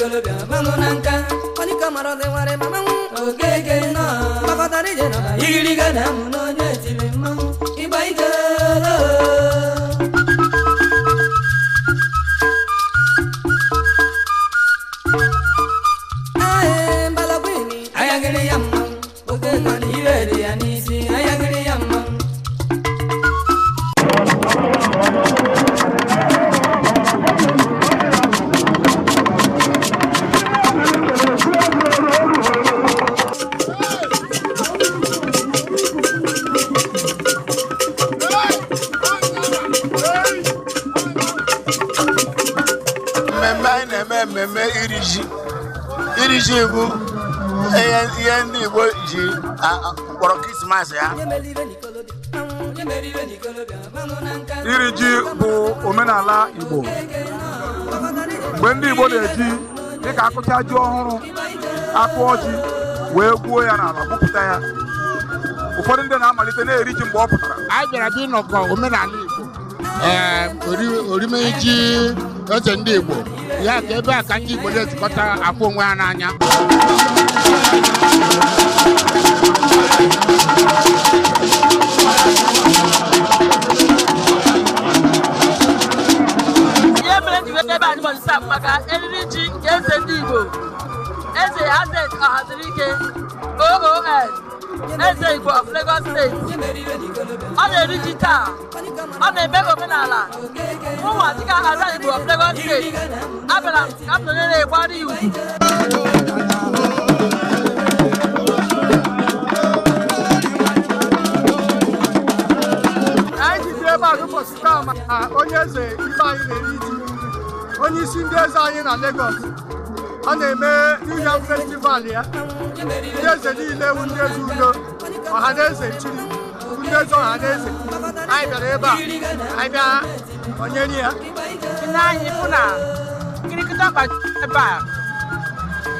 n'ikolobịa mmanwụ na nka ọnịka mara ọdịnwarị ma mmanwụ okeke nọ gbakọtara ije nọ igiriga na amụ n'onye tiri mmanwụ ịgba ike. Ayagiri ya mmanwụ oke nọ n'iwe dị ya n'isi ayagiri ya mmanwụ. Mmemme anyị na-eme mmemme iri ji. Iri ji bụ ihe ndị Igbo ji kpọrọ Krismas ya. Iri ji bụ omenala Igbo. Mgbe ndị Igbo na-eji dịka akụcha ji ọhụrụ akụ ji wee gwuo ya n'ala gwupụta ya. Ụfọdụ ndị na-amalite na-eri ji mgbe ọ pụtara. Anyị bịara bịa ịnọkọ omenala Igbo, orime ji eze ndị Igbo ya ka ebe a ka ndị Igbo na-ezukọta afụ onwe ha n'anya. Ihe mere ji weta ebe a n'ụbọchị taa bụ maka eriri ji nke eze ndị Igbo, Eze Azet Ọhazirike, OON, Eze Igbo of Lagos State. Ọ na-eri ji taa, ọ na-eme omenala. Mụnwa dịka Ada Igbo of Lagos State, abịara m ka m nọnyere gbara iwu. Anyị ji dị ebe a n'ụbọchị taa maka onye eze ibe anyị na-eri ji, onye isi ndị eze anyị na Lagos. Ọ na-eme New Yam Festival ya. Ndị eze niile wu ndị eze udo, ọhaneze chiri, ndị eze ọhaneze. Anyị bịara ebe a, anyị bịa onyere ya. Anyị fụ na kirikiri ọkpa ebe a,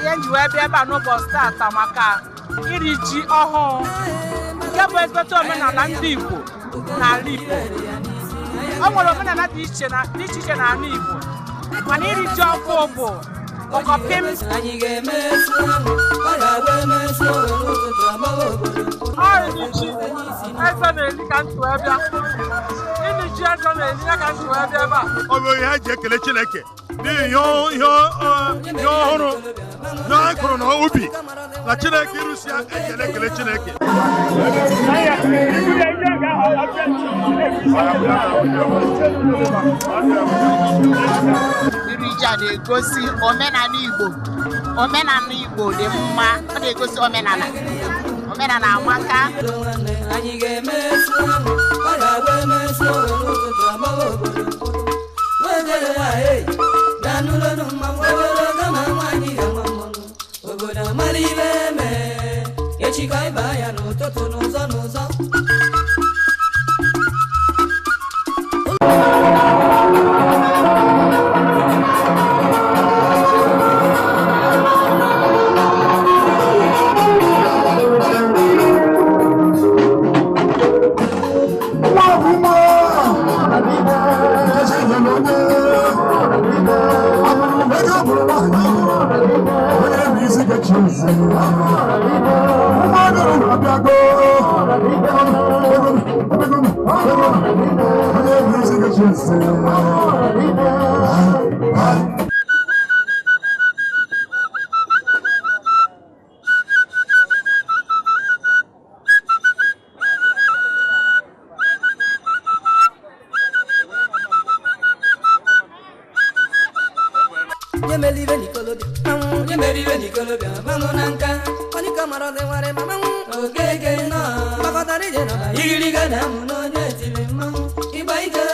ihe nji wee bịa ebe a n'ụbọchị taata maka iri ji ọhụụ nke bụ ezigbote omenala ndị Igbo n'ala Igbo. O nwere omenala dị iche iche n'ala Igbo, mana iri ji ọhụụ bụ ụkọpịm. Ọ iri ji eze na-eri ka ntị wee bịa. Iri ji eze na-eri ya ka ntị wee bịa ebe a. Ọ bụ ihe eji ekele Chineke n'ihi ihe ọhụrụ ihe anyị kụrụ n'ubi na Chineke ịrụsi ya ekele ekele Chineke. Iri ji a na-egosi omenala Igbo. Omenala Igbo dị mma, ọ na-egosi omenala. Omenala amaka. Anyị ga-emesu ọnwụ, ọ ga-abụ emesu ọnwụ n'ụtụtụ agbawa obodo. Nwegere nwanyị, bịa n'ụlọ mmanwụ obere kama nwaanyị ga-ama mmanwụ. Obodo amala ibe eme, echi ka ịba ya n'ụtụtụ n'ụzọ n'ụzọ. Igiriga na amụ n'onye tiri mmanwụ ịgba ike.